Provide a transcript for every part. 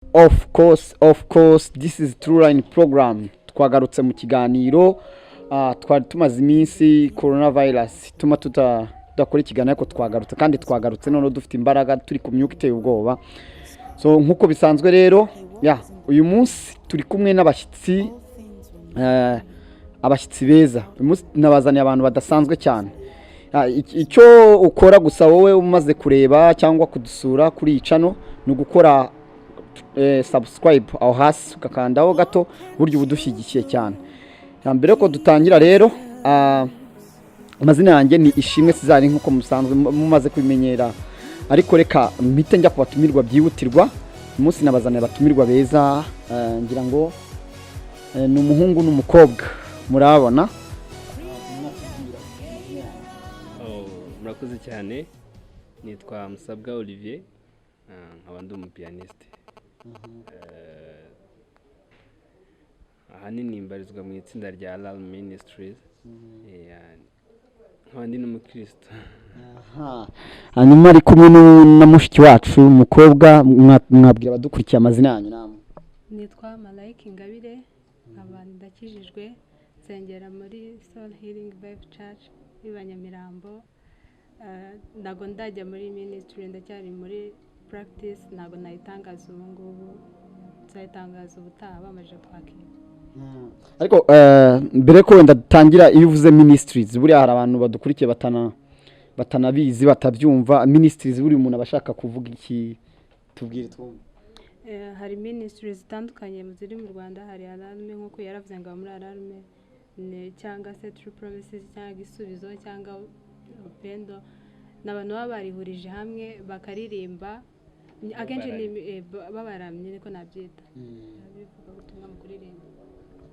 Of course, of course, this is True Line program. Twagarutse mu kiganiro. Twari tumaze iminsi coronavirus ituma tudakora ikiganiro, ariko twagarutse, kandi twagarutse noneho dufite imbaraga, turi ku myuka iteye ubwoba. So nk'uko bisanzwe rero, ya uyu munsi turi kumwe n'abashyitsi, abashyitsi beza. Uyu munsi nabazaniye abantu badasanzwe cyane. Icyo ukora gusa wowe umaze kureba cyangwa kudusura kuri iyi channel ni ugukora subscribe aho hasi, ugakandaho gato, burya uba udushyigikiye cyane. Mbere yuko dutangira rero, amazina yanjye ni Ishimwe César, nk'uko musanzwe mumaze kubimenyera, ariko reka mpite njya ku batumirwa byihutirwa. Uyu munsi nabazaniye abatumirwa beza, ngira ngo ni umuhungu n'umukobwa, murabona. Oh, murakoze cyane. Nitwa Musabwa Olivier, nkaba ndi umupianiste. Ahanini mbarizwa mu itsinda rya Alarm Ministries. Nkaba ndi n'umukristo. Aha. Hanyuma ari kumwe na mushiki wacu umukobwa. Mwabwira abadukurikiye amazina yanyu namwe? Nitwa Malayika Ingabire, nkaba ndakijijwe, nsengera muri Soul Healing Bible Church iba Nyamirambo. Ntabwo ndajya muri ministry, ndacyari muri practice, ntabwo nayitangaza ubu ngubu, nzayitangaza ubutaha bamaze kwakira. Ariko mbere ko wenda dutangira, iyo uvuze ministries, buriya hari abantu badukurikiye batanabizi, batabyumva. Ministries, buri muntu aba ashaka kuvuga iki? Tubwire twumve. Hari ministry zitandukanye ziri mu Rwanda. Hari Alarm, nk'uko yaravuze ngo aba muri Alarm, cyangwa se True Promises, cyangwa Igisubizo, cyangwa Upendo. Ni abantu baba barihurije hamwe bakaririmba. Akenshi ni babaramye, niko nabyita, bivuga ubutumwa mu kuririmba.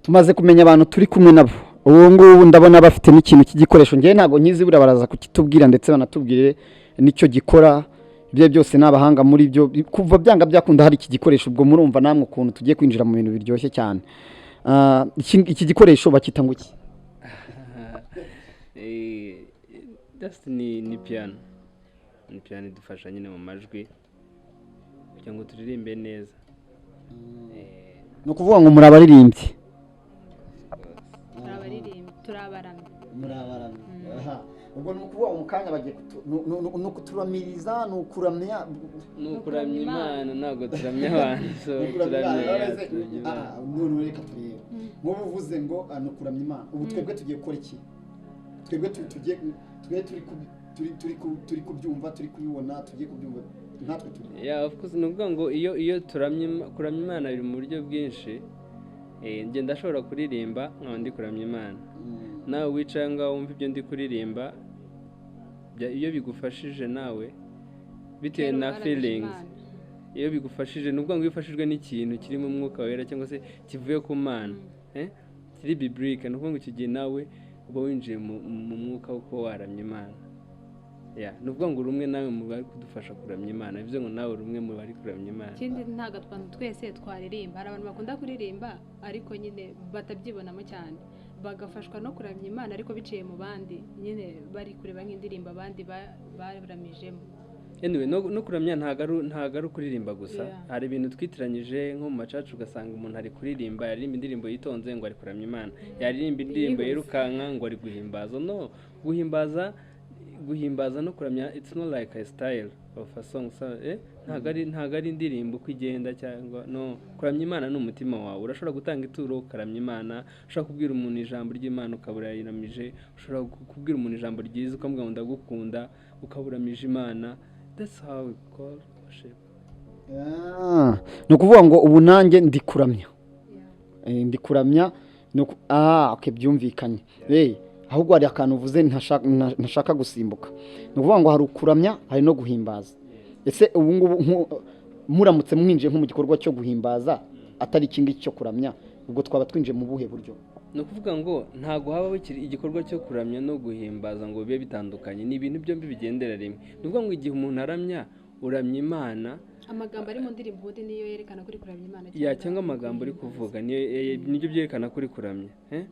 Tumaze kumenya abantu turi kumwe nabo. Ubu ngubu ndabona bafite n'ikintu cy'igikoresho, ngewe ntabwo nkizi, buriya baraza kukitubwira ndetse banatubwire n'icyo gikora. Ibyo byose ni abahanga muri byo. Kuva byanga byakunda hari iki gikoresho, ubwo murumva namwe ukuntu tugiye kwinjira mu bintu biryoshye cyane. Iki gikoresho bakita ngo iki? Just ni piano, ni piano idufasha nyine mu majwi kugira ngo turirimbe neza. Ni ukuvuga ngo muri abaririmbyi? Turi abaririmbi, turi abaramyi. Muri abaramyi. Ubwo ni ukuvuga ngo mu kanya bagiye ni ukuturamiriza, ni ukuramya? Ni ukuramya Imana, ntabwo turamya abantu. So Ni ukuramya turamya Imana. Yeah, turamya Imana. None reka turebe, nk'ubu uvuze ngo ni ukuramya Imana, ubu twebwe tugiye gukora iki? Twebwe tugiye, twebwe turi kubyumva, turi kubibona, tugiye kubyumva natwe turi Yeah, of course, ni ukuvuga ngo iyo turamya kuramya Imana biri mu buryo bwinshi. Njye ndashobora kuririmba nkaba ndi kuramya Imana. Nawe wicaye aho ngaho wumva ibyo ndi kuririmba, iyo bigufashije nawe bitewe Kera na baramije feelings, Imana. iyo bigufashije, ni ukuvuga ngo iyo ufashijwe n'ikintu kirimo umwuka wera cyangwa se kivuye ku Mana, kiri biblique, ni ukuvuga ngo icyo gihe nawe uba winjiye mu mwuka wo kuba waramya Imana. Yeah, ni ukuvuga ngo uri umwe nawe mu bari kudufasha kuramya Imana, bivuze ngo nawe uri umwe mu bari kuramya Imana. Ikindi, ntabwo abantu twese twaririmba. Hari abantu bakunda kuririmba ariko nyine batabyibonamo cyane, bagafashwa no kuramya Imana ariko biciye mu bandi, nyine bari kureba nk'indirimbo abandi baramijemo. Anyway, no kuramya ntabwo ari ukuririmba gusa. Hari ibintu twitiranyije, nko mu machurch ugasanga umuntu ari kuririmba, yaririmba indirimbo yitonze ngo ari kuramya Imana, yaririmba indirimbo Yihuse. yirukanka ngo ari guhimbaza. No guhimbaza no kuramya, it's not like a style of a song. So, ntabwo ari indirimbo uko igenda cyangwa no kuramya Imana ni umutima wawe. Urashobora gutanga ituro ukaramya Imana, ushobora kubwira umuntu ijambo ry'Imana ukaba urayiramije, ushobora kubwira umuntu ijambo ryiza ukamubwira ngo ndagukunda, ukaba uramije Imana. That's how we call worship. Ni ukuvuga ngo ubu nanjye ndi kuramya. Ndi kuramya, okay, byumvikanye. Ahubwo hari akantu uvuze ntashaka gusimbuka. Ni ukuvuga ngo hari ukuramya, hari no guhimbaza. Ese ubu ngubu muramutse mwinjiye nko mu gikorwa cyo guhimbaza, atari iki ngiki cyo kuramya, ubwo twaba twinjiye mu buhe buryo? Ni ukuvuga ngo ntabwo habaho igikorwa cyo kuramya no guhimbaza ngo bibe bitandukanye, ni ibintu byombi bigendera rimwe. Ni ukuvuga ngo igihe umuntu aramya, uramya Imana. Amagambo ari mu ndirimbo ubundi niyo yerekana kuri kuramya Imana. Ya, cyangwa amagambo uri kuvuga nibyo byerekana kuri kuramya, eh?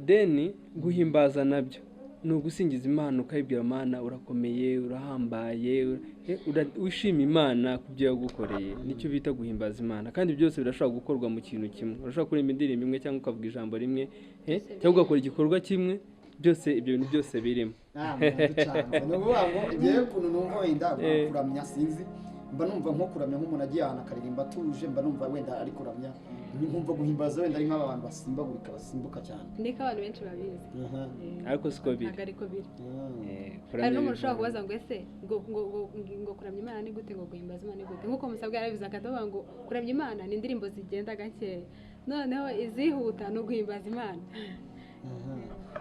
Then guhimbaza nabyo Ni ugusingiza Imana, ukayibwira Imana urakomeye, urahambaye, wishima Imana ku byo yagukoreye. Nicyo bita guhimbaza Imana. Kandi byose birashobora gukorwa mu kintu kimwe. Urashobora kuririmba indirimbo imwe cyangwa ukavuga ijambo rimwe, cyangwa ugakora igikorwa kimwe, byose ibyo bintu byose birimo. Ni ukuvuga ngo ngewe ukuntu numva wenda kuramya sinzi, mba numva nko kuramya nk'umuntu agiye ahantu akaririmba atuje, mba numva wenda ari kuramya, nkumva guhimbaza wenda ari nk'aba bantu basimbagurika, basimbuka cyane. Niko abantu benshi babizi. Ariko siko biri. Ntabwo ariko biri. Hari n'umuntu ushobora kubaza ngo ese ngo kuramya Imana ni gute, ngo guhimbaza Imana ni gute? Nk'uko Musabwa yarabivuze akavuga ngo kuramya Imana ni indirimbo zigenda gakeya, noneho izihuta ni uguhimbaza Imana.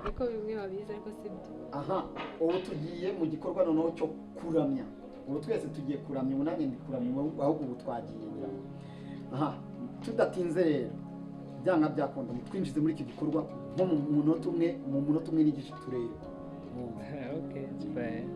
Niko bimwe babizi ariko si byo. Aha, ubu tugiye mu gikorwa noneho cyo kuramya. Ubu twese tugiye kuramya, ubu nanjye ndi kuramya, ahubwo ubu twagiye ngira ngo. Aha, tudatinze rero, byanga byakunda mutwinjize muri iki gikorwa nko mu munota umwe, mu munota umwe n'igice turebe. Okay, it's fine.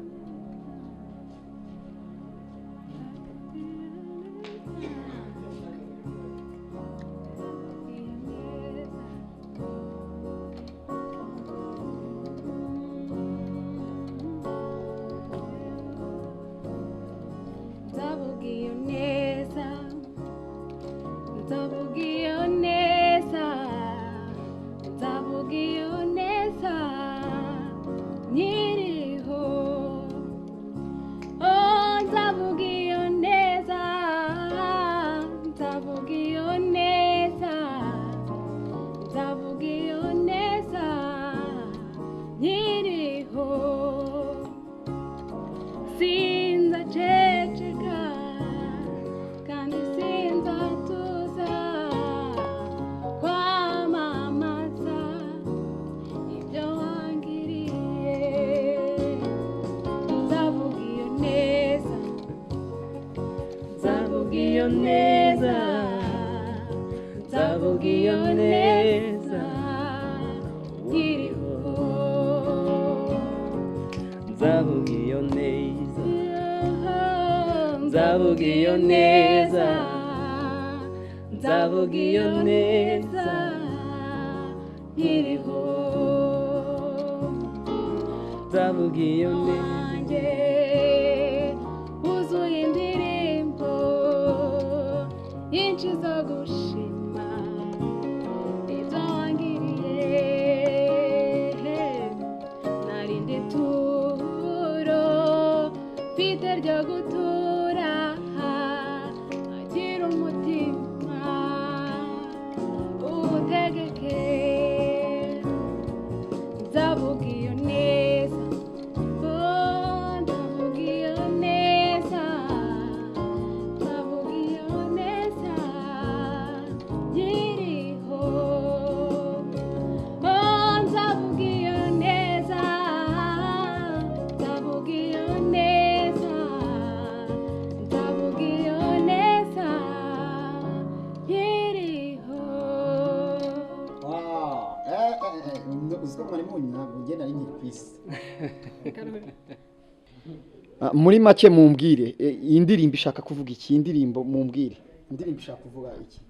Muri make mumbwire, iyi ndirimbo ishaka kuvuga iki? Indirimbo mumbwire, indirimbo ishaka kuvuga iki?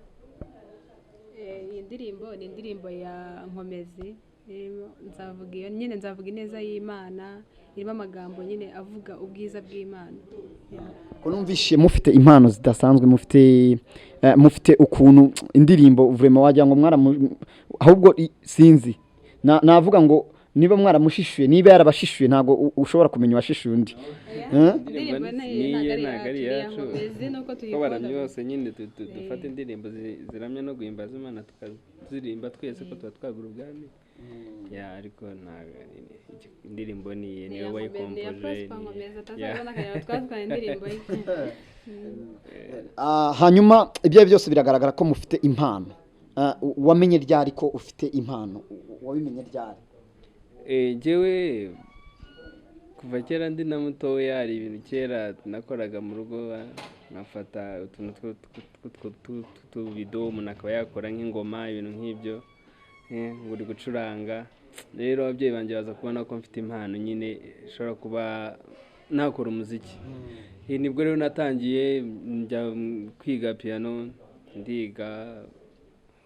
Iyi ndirimbo ni indirimbo ya Nkomezi, nzavuga iyo nyine, nzavuga ineza y'Imana, irimo amagambo nyine avuga ubwiza bw'Imana. Ko numvishe mufite impano zidasanzwe, mufite ukuntu indirimbo vraiment wagira ngo mwara, ahubwo sinzi navuga ngo niba mwaramushishuye, niba yarabashishuye, ntabwo ushobora kumenya uwashishuye undi. Indirimbo ntabwo ari iyacu, kuko baramye bose nyine dufata indirimbo ziramya no guhimbaza Imana tukaziririmba twese ko tuba twagura ubwami. Ariko indirimbo ni iye, niwe wayikompoje. Hanyuma ibyo byose biragaragara ko mufite impano. Wamenye ryari ko ufite impano? Wabimenye ryari? Njyewe kuva kera ndi na mutoya, hari ibintu kera nakoraga mu rugo, nkafata utuntu tw'utubido, umuntu akaba yakora nk'ingoma, ibintu nk'ibyo, ngo uri gucuranga. Rero ababyeyi banjye baza kubona ko mfite impano nyine ishobora kuba nakora umuziki. Nibwo rero natangiye njya kwiga piano, ndiga.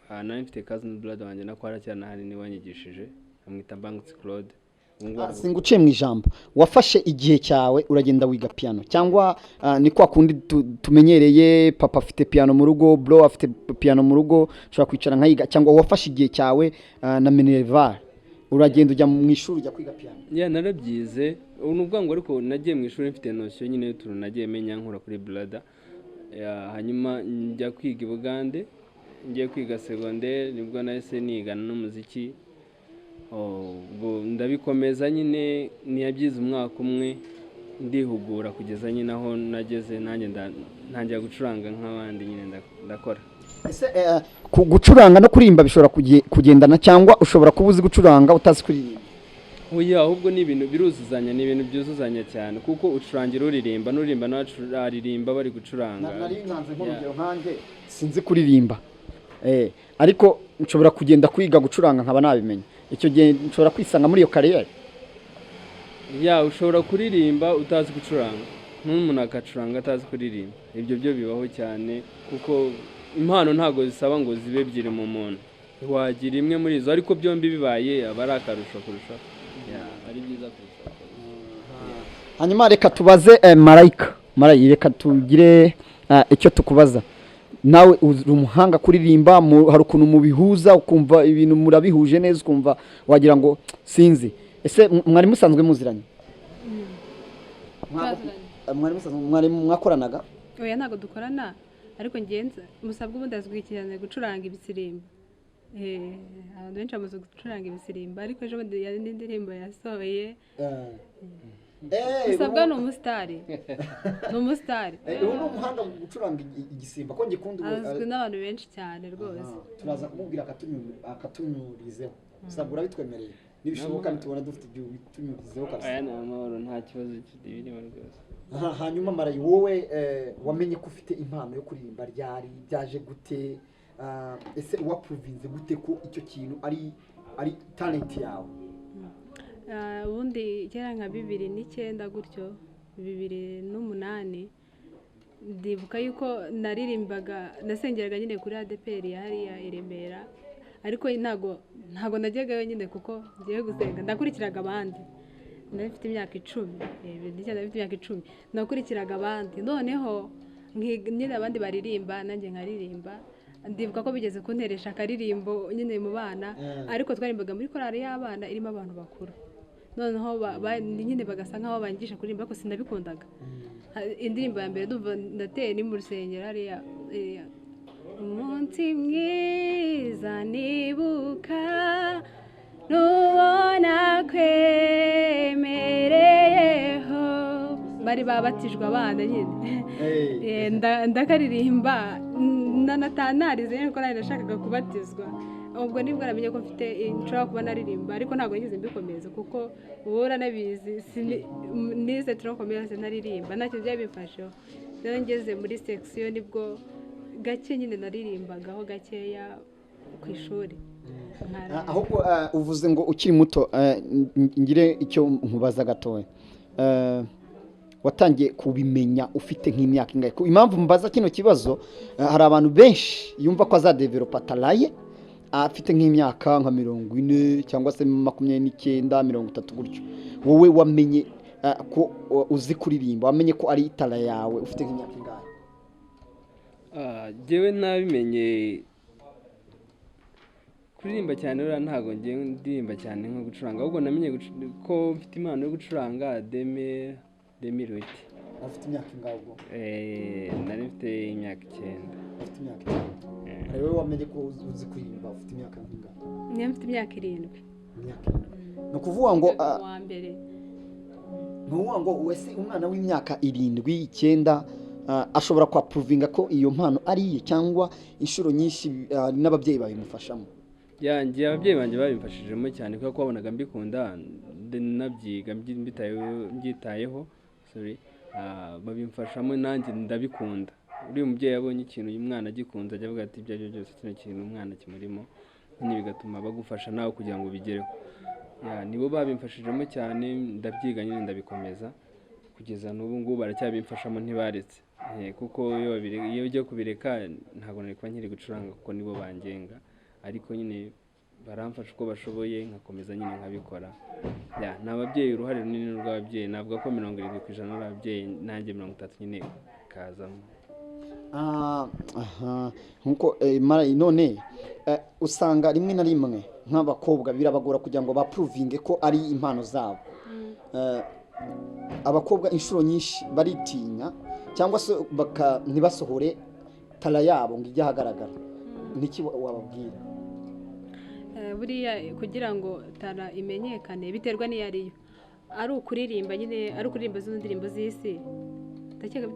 Nari mfite cousin brother wanjye nakwara cyane, ahanini wanyigishije, amwita Mbangutse Claude. Ubu ngubu Singuciye mu ijambo, wafashe igihe cyawe uragenda wiga piano, cyangwa ni kwa kundi tumenyereye, papa afite piano mu rugo, bro afite piano mu rugo, ushobora kwicara nkayiga, cyangwa wafashe igihe cyawe na minerval uragenda ujya mu ishuri, ujya kwiga piano? Yeah, narabyize. Ubu ni ukuvuga ngo, ariko nagiye mu ishuri mfite notion nyine y'utuntu nagiye menya nkura kuri brother. Yeah, hanyuma njya kwiga i Bugande, ngiye kwiga segonderi nibwo nahise nigana n'umuziki. Oh, ubwo ndabikomeza nyine, ntiyabyize umwaka umwe, ndihugura kugeza nyine aho nageze nanjye ntangira gucuranga nk'abandi nyine, ndakora. Ese gucuranga no kuririmba bishobora kugendana, cyangwa ushobora kuba uzi gucuranga utazi kuririmba? Oya, ahubwo ni ibintu biruzuzanya, ni ibintu byuzuzanya cyane, kuko ucurangira uririmba, n'uririmba nawe aririmba bari gucuranga. Nari ntanze nk'urugero, nkanjye sinzi kuririmba, ariko nshobora kugenda kwiga gucuranga nkaba nabimenya. Icyo gihe nshobora kwisanga muri iyo career? Yeah, ushobora kuririmba utazi gucuranga, n'umuntu agacuranga atazi kuririmba. Ibyo byo bibaho cyane, kuko impano ntabwo zisaba ngo zibe ebyiri mu muntu, wagira imwe muri izo, ariko byombi bibaye aba ari akarusho kurushaho. Yeah, ari byiza kurushaho. Hanyuma reka tubaze Marayika. Marayika, reka tugire icyo tukubaza. Nawe uri umuhanga kuririmba, hari ukuntu mubihuza ukumva ibintu murabihuje neza, ukumva wagira ngo sinzi. Ese mwari musanzwe muziranye? Twaziranye. Mwari musanzwe, mwari mwakoranaga? Oya, ntabwo dukorana, ariko ngenza musabwa ubundi azwi cyane gucuranga ibisirimba. Abantu benshi bamaze gucuranga ibisirimba, ariko ejo bundi hari n'indirimbo yasohoye. Musabwa ni umusitari, ni umusitari. Ubu ni umuhanga mu gucuranga igisimba ko ngikunda ubu. Azwi n'abantu benshi cyane rwose. Turaza kumubwira akatunyurizeho. Usabwa urabitwemereye? Nibishoboka, nitubona dufite ibyo bitunyurizeho kabisa. Aya ni amahoro, nta kibazo birimo rwose. Aha, hanyuma Marayi, wowe wamenye ko ufite impano yo kuririmba ryari? Byaje gute? Ese wapuruvinze gute ko icyo kintu ari talent yawe? Ubundi kera nka 2009 gutyo, 2008, ndibuka yuko naririmbaga, nasengeraga nyine kuri ADEPR ya hariya i Remera, ariko ntabwo najyagayo nyine kuko ngiye gusenga, ndakurikiraga abandi. Nari mfite imyaka 10, 2009 nari mfite imyaka 10, nakurikiraga abandi, noneho nyine abandi baririmba nanjye nkaririmba. Ndibuka ko bigeze kunteresha akaririmbo nyine mu bana, ariko twaririmbaga muri korali y'abana irimo abantu bakuru, noneho nyine bagasa nkaho bangisha kuririmba, ariko sinabikundaga. Indirimbo ya mbere ndumva ndateye ni mu rusengero hariya, iriya, umunsi mwiza nibuka nubona kwemereyeho, bari babatijwe abana nyine. Ndakaririmba nanatanarize nyine kuko nanjye nashakaga kubatizwa. Ubwo nibwo namenye ko mfite, nshobora kuba naririmba, ariko ntabwo nigeze mbikomeza kuko ubu uranabizi, nize tronc commun naririmba, ntacyo byari bimfasheho. Rero ngeze muri section nibwo gake nyine naririmbagaho gakeya ku ishuri. Ahubwo uvuze ngo ukiri muto, ngire icyo nkubaza gatoya. Watangiye kubimenya ufite nk'imyaka ingahe? Impamvu mbaza kino kibazo, hari abantu benshi yumva ko azadevelopa talent ye afite nk'imyaka nka 40 cyangwa se 29, 30 gutyo. Wowe wamenye ko uzi kuririmba, wamenye ko ari talent yawe ufite nk'imyaka ingahe? Jyewe nabimenye kuririmba cyane, buriya ntabwo ngewe ndirimba cyane nko gucuranga, ahubwo namenye ko mfite impano yo gucuranga 2008. Ufite imyaka ingahe ubwo? Nari mfite imyaka 9. Ufite imyaka 9. Wowe wamenye ko uzi kuririmba ufite imyaka ingahe? Niyo mfite imyaka 7. Imyaka 7, ni ukuvuga ngo Nigaga mu wa mbere. Ni ukuvuga ngo wese umwana w'imyaka 7, 9, ashobora kwapuruvinga ko iyo mpano ari iye, cyangwa inshuro nyinshi n'ababyeyi babimufashamo? Yanjye ababyeyi banjye babimfashijemo cyane, kubera ko babonaga mbikunda, nabyiga mbyitayeho, sorry, babimfashamo nanjye ndabikunda. Uriya mubyeyi abonye ikintu uyu mwana agikunze, ajya avuga ati ibyo ari byo byose kino kintu umwana kimurimo nyine, bigatuma bagufasha nawe kugira ngo ubigereho. Yeah, nibo babimfashijemo cyane, ndabyiga nyine ndabikomeza kugeza n'ubu ngubu baracyabimfashamo, ntibaretse. Kuko iyo ujya kubireka ntabwo nari kuba nkiri gucuranga, kuko nibo bangenga, ariko nyine Baramfasha uko bashoboye, nkakomeza nyine nkabikora. Ya, ni ababyeyi, uruhare runini ni urw'ababyeyi. Navuga ko 70% ari ababyeyi, nanjye 30 nyine kazamo. Ah, aha. Nkuko none usanga rimwe na rimwe nk'abakobwa birabagora kugira ngo baprovinge ko ari impano zabo. Abakobwa inshuro nyinshi baritinya cyangwa se ntibasohore talent yabo ngo ijye ahagaragara. Niki wababwira? Buriya kugira ngo talent imenyekane biterwa n'iyo ariyo. Ari ukuririmba nyine, ari ukuririmba zino ndirimbo z'isi, ndakeka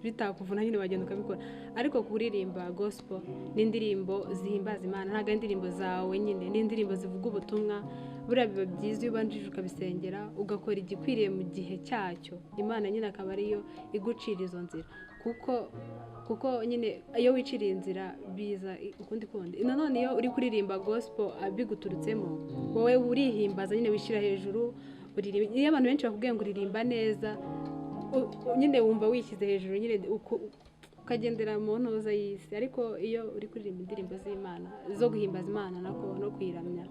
bitakuvuna nyine, wagenda ukabikora. Ariko kuririmba gospel n'indirimbo zihimbaza Imana, ntabwo ari indirimbo zawe nyine, ni indirimbo zivuga ubutumwa. Buriya biba byiza iyo ubanjije ukabisengera, ugakora igikwiriye mu gihe cyacyo, Imana nyine akaba ariyo igucira izo nzira, kuko nyine iyo wiciriye inzira biza ukundi kundi. Nanone iyo uri kuririmba gospel biguturutsemo, wowe urihimbaza nyine, wishyira hejuru, uririmba. Iyo abantu benshi bakubwiye ngo uririmba neza, nyine wumva wishyize hejuru nyine, ukagendera mu ntuza y'isi. Ariko iyo uri kuririmba indirimbo z'Imana, zo guhimbaza Imana nako no kuyiramya,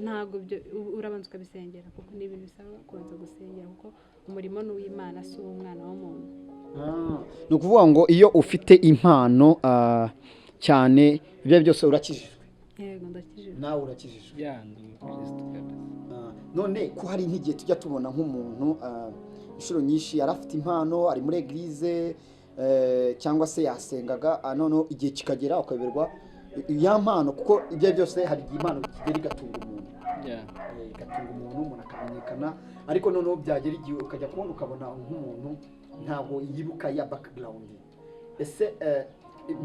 ntabwo ibyo urabanza ukabisengera, kuko ni ibintu bisaba kubanza gusengera, kuko umurimo ni uw'Imana, si uw'umwana w'umuntu. Ni ukuvuga ngo iyo ufite impano, cyane ibyo byose urakijijwe? Yego, ndakijijwe. Nawe urakijijwe? Ya, ndi umukristo kabisa. None ko hari nk'igihe tujya tubona nk'umuntu, inshuro nyinshi yari afite impano, ari muri église, cyangwa se yasengaga, noneho igihe kikagera ukayoberwa ya mpano, kuko ibyo ari byose hari igihe impano kigera igatunga umuntu, igatunga umuntu, umuntu akamenyekana, ariko noneho byagera igihe ukajya kubona ukabona nk'umuntu ntabwo yibuka ya background. Ese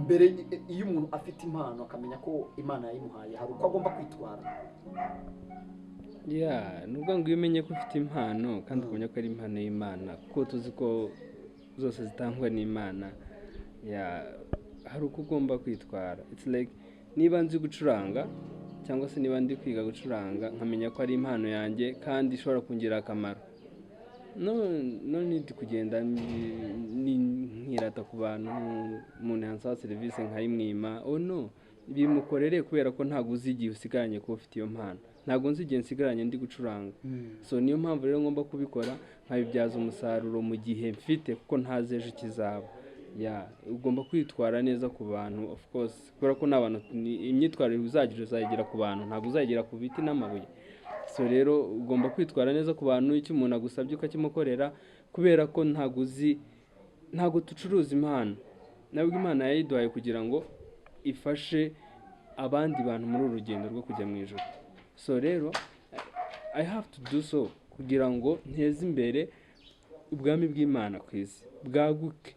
mbere iyo umuntu afite impano akamenya ko Imana yayimuhaye, hari uko agomba kwitwara? Ya, ni ukuvuga ngo iyo umenye ko ufite impano kandi ukamenya ko ari impano y'Imana, kuko tuzi ko zose zitangwa n'Imana, ya, hari uko ugomba kwitwara. It's like niba nzi gucuranga cyangwa se niba ndi kwiga gucuranga, nkamenya ko ari impano yanjye kandi ishobora kungirira akamaro, no need kugenda nkirata ku bantu. Umuntu yansaba serivisi nkayimwima, oh no, bimukorere, kubera ko ntabwo uzi igihe usigaranye kuba ufite iyo mpano. Ntabwo nzi igihe nsigaranye ndi gucuranga. So niyo mpamvu rero ngomba kubikora, nkabibyaza umusaruro mu gihe mfite, kuko ntazi ejo ikizaba. Ya, ugomba kwitwara neza ku bantu, of course, kubera ko n'abantu imyitwarire uzagira uzayigira ku bantu, ntabwo uzayigira ku biti n'amabuye. So rero ugomba kwitwara neza ku bantu, icyo umuntu agusabye ukakimukorera, kubera ko ntabwo uzi, ntabwo ducuruza impano. Nabwo Imana yayiduhaye kugira ngo ifashe abandi bantu muri uru rugendo rwo kujya mu ijuru. So rero I have to do so kugira ngo nteze imbere ubwami bw'Imana ku isi, bwaguke,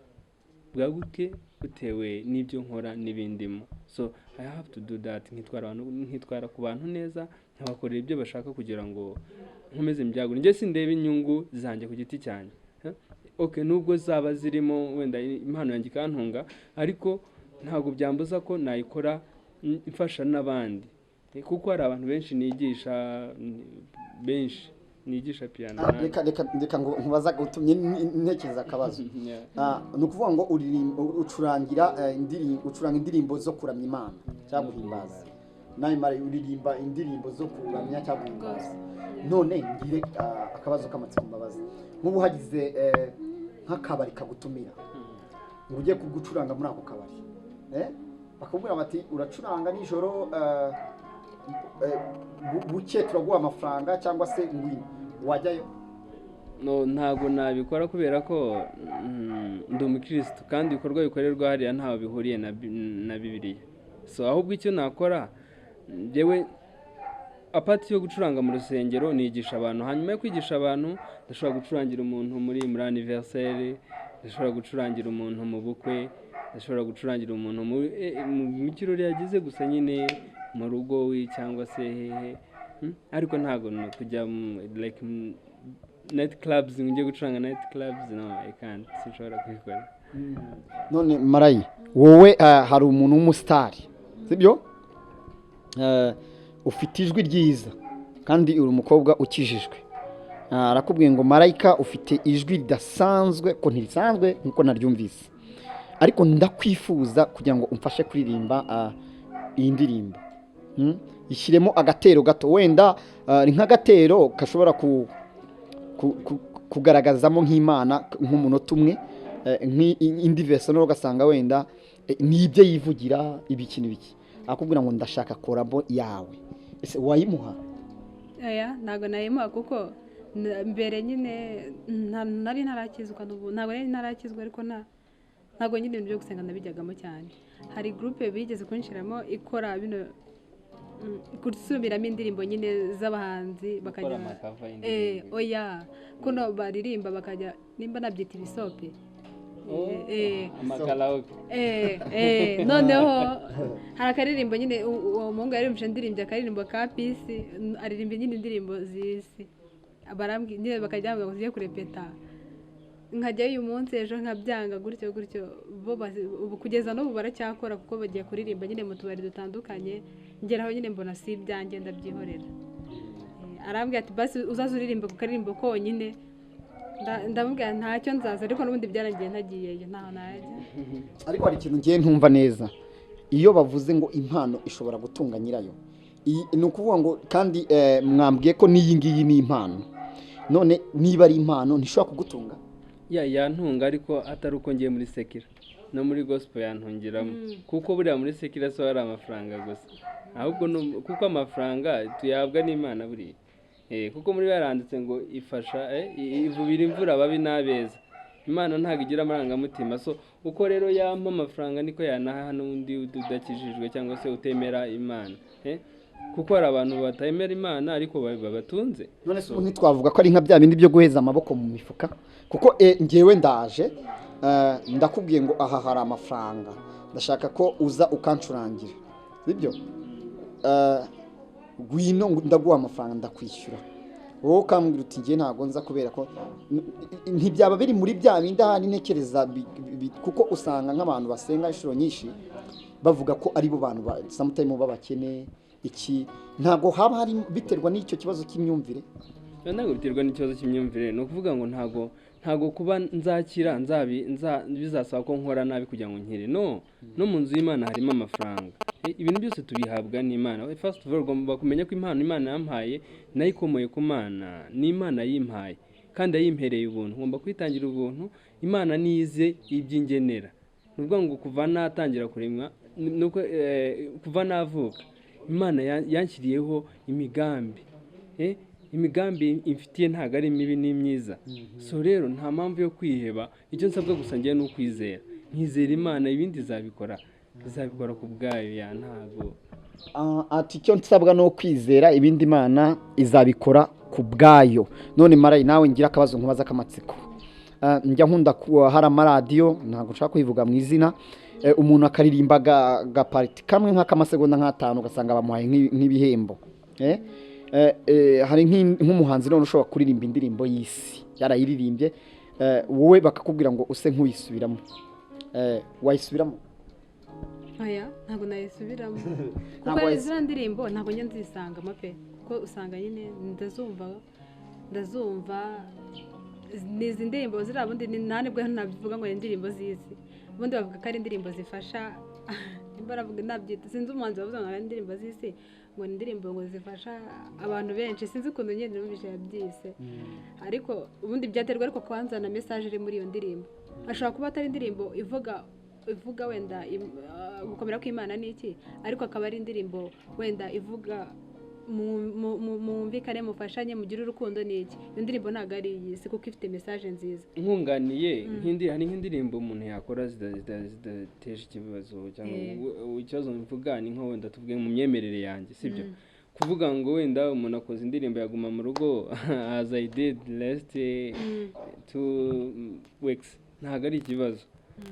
bwaguke bitewe n'ibyo nkora n'ibindimo. So I have to do that, nkitwara abantu, nkitwara ku bantu neza, nkabakorera ibyo bashaka kugira ngo nkomeze mbyagure. Njye sindeba inyungu zanjye ku giti cyanjye. Okay, nubwo zaba zirimo wenda impano yanjye ikantunga, ariko ntabwo byambuza ko nayikora mfasha n'abandi, kuko hari abantu benshi nigisha, benshi nigisha piyano. Reka ngo nkubaza, utumye ntekereza akabazo. Yeah. Ni ukuvuga ngo ucurangira indirimbo, ucuranga indirimbo zo kuramya Imana cyangwa guhimbaza. Nawe mara uririmba indirimbo zo kuramya cyangwa guhimbaza. None ngire akabazo k'amatsiko mbabaza: nk'ubu hagize nk'akabari kagutumira ngo ujye kugucuranga muri ako kabari, bakakubwira bati uracuranga nijoro, buke turaguha amafaranga, cyangwa se ngwino, wajyayo? No, ntabwo nabikora, kubera ko ndi umukirisitu kandi ibikorwa bikorerwa hariya ntaho bihuriye na Bibiliya. So ahubwo icyo nakora njyewe, apart yo gucuranga mu rusengero, nigisha abantu. Hanyuma yo kwigisha abantu, ndashobora gucurangira umuntu muri anniversaire, ndashobora gucurangira umuntu mu bukwe, ndashobora gucurangira umuntu mu kirori yagize gusa nyine mu rugo we cyangwa se hehe. Ariko ntabwo no kujya like night clubs, ngo njye gucuranga night clubs, no, I can't, sinshobora kubikora. None Marayi, wowe hari umuntu w'umusitari, sibyo? Ufite ijwi ryiza kandi uri umukobwa ukijijwe. Arakubwiye ngo Marayika, ufite ijwi ridasanzwe, ko ntirisanzwe nkuko naryumvise, ariko ndakwifuza kugira ngo umfashe kuririmba iyi ndirimbo. Ishyiremo agatero gato, wenda ni nk'agatero gashobora kugaragazamo nk'Imana nk'umunota umwe, indi verse noneho ugasanga wenda ni ibyo yivugira, ibiki n'ibiki. Akubwira ngo ndashaka collabo yawe, ese wayimuha? Oya, ntabwo nayimuha, kuko mbere nyine nari ntarakizwa, n'ubu ntabwo nari ntarakizwa, ariko ntabwo nyine ibintu byo gusenga nabijyagamo cyane. Hari groupe bigeze kunshiramo ikora bino, gusubiramo indirimbo nyine z'abahanzi, bakajya Gukora ama cover y'indirimbo. Oya, kuno baririmba bakajya, nimba nabyita ibisope. Oh, ama karaoke. Noneho hari akaririmbo nyine uwo muhungu yaririmbye, ndirimbye akaririmbo ka Peace, aririmba nyine indirimbo z'isi. Barambwi nyine bakajya bambwira ngo tugiye kurepeta, nkajyayo uyu munsi, ejo nkabyanga, gutyo gutyo. Bo ubu kugeza n'ubu baracyakora, kuko bagiye kuririmba nyine mu tubari dutandukanye. Ngeraho nyine mbona si ibyanjye, ndabyihorera. Arambwira ati basi uzaze uririmba ku karirimbo konyine. Ndamubwira ntacyo nzaza, ariko n'ubundi byarangiye ntagiyeyo, ntaho najya. Ariko hari ikintu ngiye ntumva neza iyo bavuze ngo impano ishobora gutunga nyirayo. Ni ukuvuga ngo kandi mwambwiye ko n'iyi ngiyi ni impano. None niba ari impano, ntishobora kugutunga? Ya, yantunga, ariko atari uko ngiye muri secular. No muri gospel yantungiramo, kuko buriya muri secular so hari amafaranga gusa, ahubwo kuko amafaranga tuyahabwa n'Imana buriya. Kuko muri yaranditse ngo ifasha ivubira imvura ababi n'abeza. Imana ntabwo igira amarangamutima. So uko rero yampa amafaranga, niko yanaha n'undi udakijijwe cyangwa se utemera Imana. Kuko hari abantu batemera Imana ariko babatunze. None se ubu ntitwavuga ko ari nka bya bindi byo guheza amaboko mu mifuka? Kuko ngewe ndaje, ndakubwiye ngo aha hari amafaranga, ndashaka ko uza ukancurangira, sibyo? Ngwino ndaguha amafaranga, ndakwishyura, wowe ukambwira uti ngiye ntabwo nza, kubera ko ntibyaba biri muri bya bindi ahari ntekereza kuko usanga nk'abantu basenga inshuro nyinshi bavuga ko ari bo bantu sometimes b'abakene. Iki ntabwo haba hari biterwa n'icyo kibazo cy'imyumvire? Ntabwo biterwa n'ikibazo cy'imyumvire. Ni ukuvuga ngo ntabwo kuba nzakira bizasaba ko nkora nabi kugira ngo nkire. No mu nzu y'Imana harimo amafaranga. Ibintu byose tubihabwa n'Imana. First of all, ugomba kumenya ko impano Imana yampaye nayo ikomoye ku Mana, ni Imana yimpaye kandi yayimpereye ubuntu, ngomba kwitangira ubuntu. Imana nize iby'ingenera. Ni ukuvuga ngo kuva natangira kuremwa, nuko kuva navuka, Imana yanshyiriyeho imigambi. Imigambi imfitiye ntabwo ari mibi, ni myiza. So rero nta mpamvu yo kwiheba. Icyo nsabwa gusa ngewe ni ukwizera, nkizera Imana, ibindi izabikora ku bwayo. Ya, ntabwo Ati icyo nsabwa ni ukwizera, ibindi Imana izabikora ku bwayo. None marayi, nawe ngira akabazo nkubaza k'amatsiko. Njya nkunda kuba hari amaradiyo, ntabwo nshaka kubivuga mu izina, umuntu akaririmba ga part kamwe nk'akamasegonda nk'atanu, ugasanga bamuhaye nk'ibihembo. Hari nk'umuhanzi none ushobora kuririmba indirimbo y'isi yarayiririmbye, wowe bakakubwira ngo use nk'uyisubiramo. Wayisubiramo? Oya, ntabwo nayisubiramo, kuko Ntabwo ziriya ndirimbo ntabwo njya nzisangamo pe, kuko usanga nyine ndazumva, ni izi ndirimbo ziriya. Bundi nta nibwo nabivuga ngo ni indirimbo z'isi, ubundi bavuga ko ari indirimbo zifasha, nimba baravuga nabyita, sinzi umuhanzi wavuze ngo ari indirimbo z'isi, ngo ni indirimbo ngo zifasha abantu benshi. Sinzi ukuntu nyine numvise yabyise, ariko ubundi byaterwa ariko kwanza na message iri muri iyo ndirimbo. Ashobora kuba atari indirimbo ivuga wenda gukomera kw'Imana ni iki, ariko akaba ari indirimbo wenda ivuga mwumvikane, mufashanye, mugire urukundo ni iki. Iyo ndirimbo ntabwo ari iyi si, kuko ifite message nziza. Nkunganiye, hari nk'indirimbo umuntu yakora zidateje ikibazo cyangwa ikibazo. Mvuga ni nko wenda tuvuge mu myemerere yanjye, sibyo? Kuvuga ngo wenda umuntu akoze indirimbo yaguma mu rugo, as I did last 2 weeks, ntabwo ari ikibazo,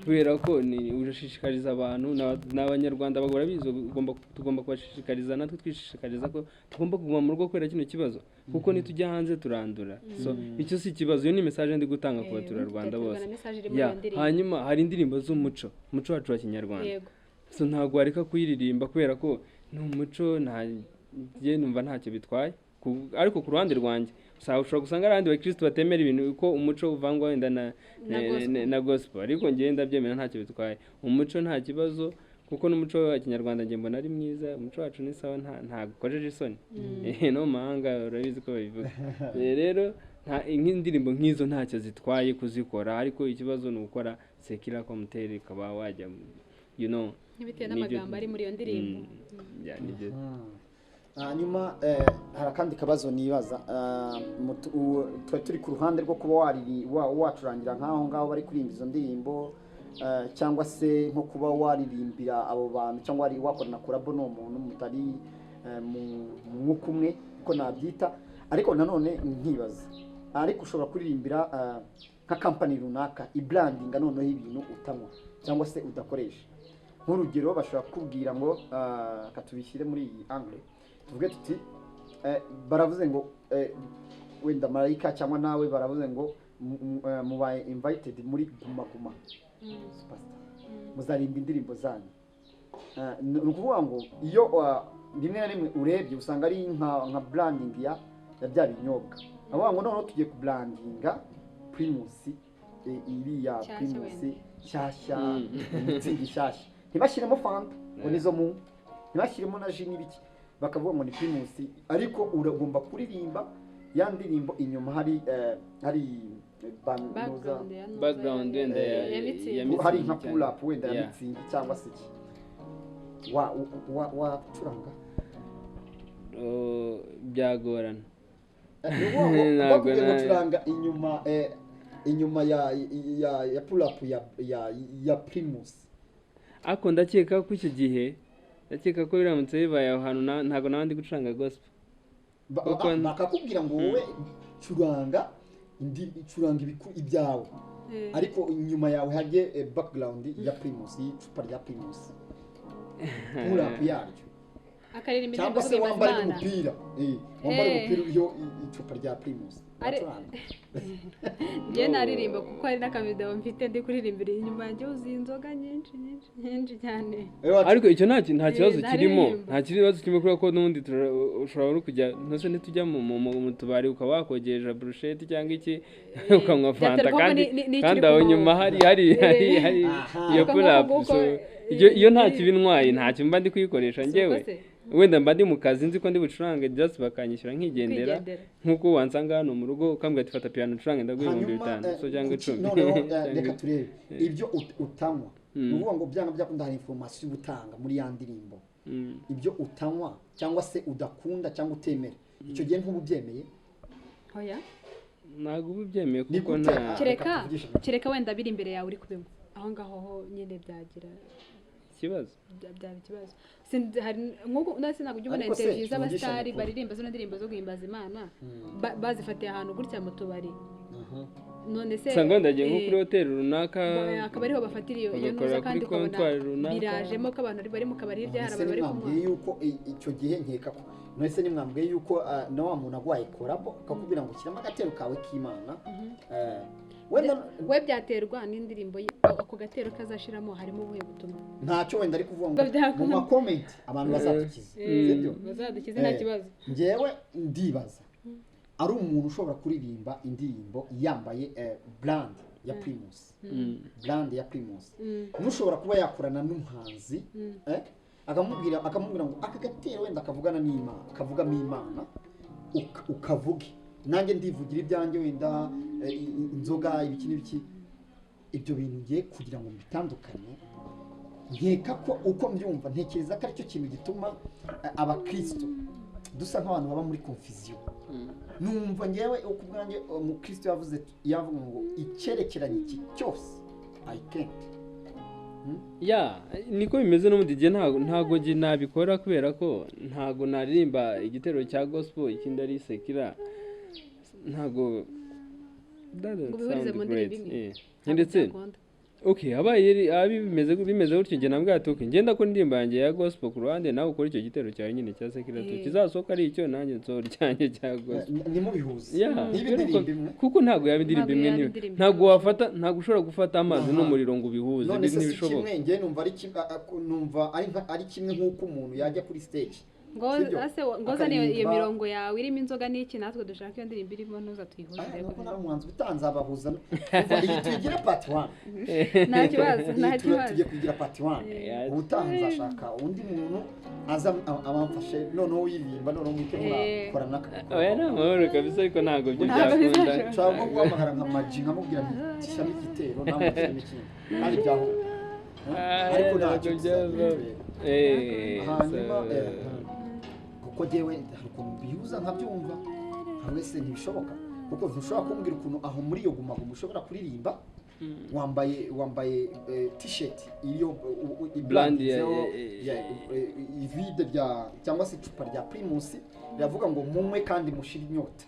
kubera ko ni urashishikariza abantu n'Abanyarwanda bahora bizi, tugomba kubashishikariza, natwe twishishikariza ko tugomba kuguma mu rugo kubera kino kibazo, kuko nitujya hanze turandura. So icyo si ikibazo, iyo ni message ndi gutanga ku baturarwanda byaterwa bose. Na message iri muri Ya, iyo ndirimbo. Hanyuma hari indirimbo z'umuco, umuco wacu wa Kinyarwanda. So ntabwo wareka kuyiririmba kubera ko ni umuco. Nta njye numva ntacyo bitwaye. Ariko ku ruhande rwanjye ushobora gusanga hari abandi bakirisitu batemera ibintu ko umuco uvangwa wenda Na gospel. Na gospel, ariko njyewe ndabyemera, ntacyo bitwaye, umuco nta kibazo. Kuko n'umuco wa kinyarwanda njye mbona ari mwiza. Umuco wacu ni sawa, ntabwo ukojeje isoni. No mu mahanga urabizi ko babivuga. Rero nk'indirimbo nk'izo ntacyo zitwaye kuzikora, ariko ikibazo ni ugukora secular commentary, ukaba wajya Bitewe n'amagambo ari muri iyo ndirimbo. Yeah, nibyo. Hanyuma hari akandi kabazo nibaza. Twari turi ku ruhande rwo kuba wacurangira nk'aho ngaho bari kuririmba izo ndirimbo, cyangwa se nko kuba waririmbira abo bantu, cyangwa wari wakorana collabo n'uwo muntu mutari mu mwuka umwe, uko nabyita. Ariko nanone nkibaza, ariko ushobora kuririmbira nka kampani runaka ibrandinga noneho ibintu utanywa cyangwa se udakoresha. Nk'urugero, bashobora kukubwira ngo katubishyire muri iyi angle, tuvuge tuti baravuze ngo wenda Marayika cyangwa nawe, baravuze ngo mubaye invited muri Guma Guma Superstar, muzarimba indirimbo zanyu. Ni ukuvuga ngo iyo rimwe na rimwe urebye usanga ari nka branding ya bya binyobwa. Avuga ngo noneho tugiye kubrandinga Primus, iriya Nshyashya. Primus Wenda. nshyashya, Mützig nshyashya, ntibashyiremo Fanta ngo nizo mu, ntibashyiremo na jus n'ibiki, bakavuga ngo ni Primus, ariko uragomba kuririmba ya ndirimbo inyuma hari Background ya nuza Background wenda ya Mützig. ya Mützig hari nka cyane. pull up wenda ya Mützig cyangwa se iki, wa wacuranga? Oh, byagorana. Ni ukuvuga ngo Ntabwo bakubwiye ngo curanga inyuma ya pull up ya Primus. Ariko ndakeka ko icyo gihe, ndakeka ko biramutse bibaye aho hantu, ntabwo nawe ndi gucuranga gospel. Bakakubwira ngo wowe curanga curanga ibyawe, ariko inyuma yawe hajye background ya Primus, y'icupa rya Primus, pull up yaryo. Akaririmba Cyangwa indirimbo se zo guhimbaza wambare Imana. n'umupira, wambare umupira uriho icupa rya Primus. Wacuranga? Njye naririmba, kuko hari n'akavideo mfite ndi kuririmbira inyuma yanjye wuzuye inzoga nyinshi nyinshi nyinshi cyane. Ariko icyo nta kibazo kirimo. Naririmba. Nta kibazo kirimo, kubera ko n'ubundi ushobora no kujya, ntose ntitujya mu tubari, ukaba wakogesha burusheti cyangwa iki, ukanywa Fanta, Byaterwa kandi n'ikiri kandi aho ku nyuma maboko. hari iyo Ariko pull up. nk'uko So, iyo nta kibintwaye, ntacyo mba ndi kuyikoresha. Si Njyewe uko se? wenda mba ndi mu kazi, nzi ko ndi bucurange, just bakanyishyura nkigendera. Kwigendera. Nk'uko wansanga hano mu rugo ukambwira ati: "Fata piano ucurange, ndaguha ibihumbi Hanyuma bitanu so cyangwa 10." Noneho reka turebe ibyo utanywa. Ni ukuvuga ngo byanga byakunda hari information uba utanga muri ya ndirimbo. Ibyo utanywa cyangwa se udakunda cyangwa utemera, icyo gihe ntuba ubyemeye? Oya. Ntabwo uba ubyemeye, Ni kuko gute? nta Kereka Reka tuvugishe. kereka wenda biri imbere yawe uri kubinywa, aho ngaho ho nyine byagira ikibazo. Byaba ikibazo. Hari nk'uko none ntabwo ujya ubona Ariko se, interview tuvugishe z'abasitari amakuru. baririmba zino ndirimbo zo guhimbaza Imana, bazifatiye ahantu gutya mu tubari. None se Usanga wenda agiye nko kuri hoteli runaka, akaba ariho bafatira iyo bagakorera ntuza, kandi kuri ukabona comptoir runaka. birajemo ko abantu bari mu kabari, hirya hari None se abantu bari kunywa. nimwambwiye yuko icyo gihe, nkeka ko, none se nimwambwiye yuko na wa muntu agwaye collabo akakubwira ngo shyiramo agatero kawe k'Imana, wenda We byaterwa n'indirimbo ye, ako gatero kazashiramo harimo ubuhe butumwa. Ntacyo wenda ari kuvuga ngo Ngo byakunda. mu makomenti abantu bazadukiza, sibyo? Bazadukize, nta kibazo. Njyewe ndibaza ari umuntu ushobora kuririmba indirimbo yambaye brand ya Primus, brand ya Primus, n'ushobora kuba yakorana n'umuhanzi, akamubwira ngo aka gatero wenda akavugana n'Imana, akavugamo Imana, ukavuge nanjye ndivugira ibyanjye, wenda inzoga, ibiki n'ibiki. Ibyo bintu ngiye kugira ngo mbitandukanye, nkeka ko uko mbyumva, ntekereza ko aricyo kintu gituma abakristo dusa nk'abantu baba muri confusion. Numva ngewe uko ubwanjye umukristo yavuze, yavuga ngo icyerekeranye iki cyose, I can't. Yeah, niko bimeze n'ubundi. Gihe ntabwo njye nabikora, kubera ko ntabwo naririmba igitero cya gospel ikindi ari secular, ntabwo Ngo ubihurize mu ndirimbo imwe. Ntabwo Ndetse byakunda. Okay, habaye abi bimeze gutyo, njye nabwo ati: "Okay, ngenda ko indirimbo yanjye ya gospel ku ruhande, nawe ukora icyo gitero cyawe nyine cya secular, kizasohoka ari icyo, nanjye nsohora icyanjye cya gospel." Ntimubihuze. Yeah, Niba kubera ko- indirimbo imwe. Kuko ntabwo yaba indirimbo Ntabwo imwe. yaba indirimbo Ntabwo imwe. wafata, ntabwo ushobora gufata amazi Aha. n'umuriro ngo ubihuze. None se si Ntibishoboka. kimwe? Njye numva ari kimwe, numva ari kimwe nk'uko umuntu yajya kuri stage Ngo Sibyo? ase ngozane iyo Akaririmba. mirongo yawe irimo inzoga n'iki, natwe dushaka iyo ndirimbo irimo, ntuza tuyihuze. Aya, nuko nawe umuhanzi utanze abahuza. Umva, iyi tuyigire part 1. Nta kibazo, nta Iyi kibazo. tugiye kuyigira part 1. Ubutaha nzashaka undi muntu aza abamfashe, noneho uyiririmba, noneho muhite murakora n'aka. Oya, ni amahoro kabisa, ariko ntabwo byo Ntabwo byakunda. bizashoboka. Nshobora nko guhamagara nka Maji, nkamubwira nti shyiramo igitero, nawe ushyiramo ikindi, kandi byahura. Ah, Ariko ntabwo ntacyo byava. tuzabireba. Hanyuma kuko jyewe hari ukuntu mbihuza nkabyumva nka wese, ntibishoboka, kuko ntushobora kumbwira ukuntu aho muri iyo Guma Guma ushobora kuririmba wambaye t-shirt iyo Brand ya- ibranditseho ivide rya cyangwa se icupa rya Primus, riravuga ngo munywe kandi mushire inyota.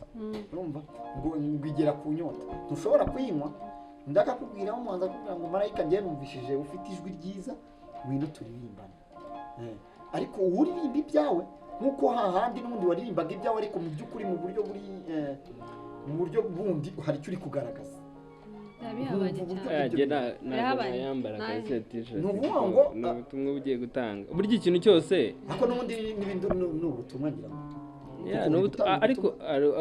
Urumva ngo igera ku nyota, ntushobora kuyinywa. Ndakakubwira aho umuhanzi akubwira ngo marayika, njyewe numvishije ufite ijwi ryiza, ngwino turirimbane. Ariko uririmba ibyawe nk'uko hahandi n'ubundi waririmbaga ibyawe, ariko mu by'ukuri mu buryo buri mu buryo bundi hari icyo uri kugaragaza. Biba bihabanye Nkumva uburyo cyane. Njye ntabwo Birahabanye. nayambara kabisa t-shirt. Ni ukuvuga Kuko ngo, ni ubutumwa ugiye gutanga, burya ikintu cyose. Ariko n'ubundi n'ibindi ni ubutumwa, ngira ngo. Yeah, Kuko ni gutanga ariko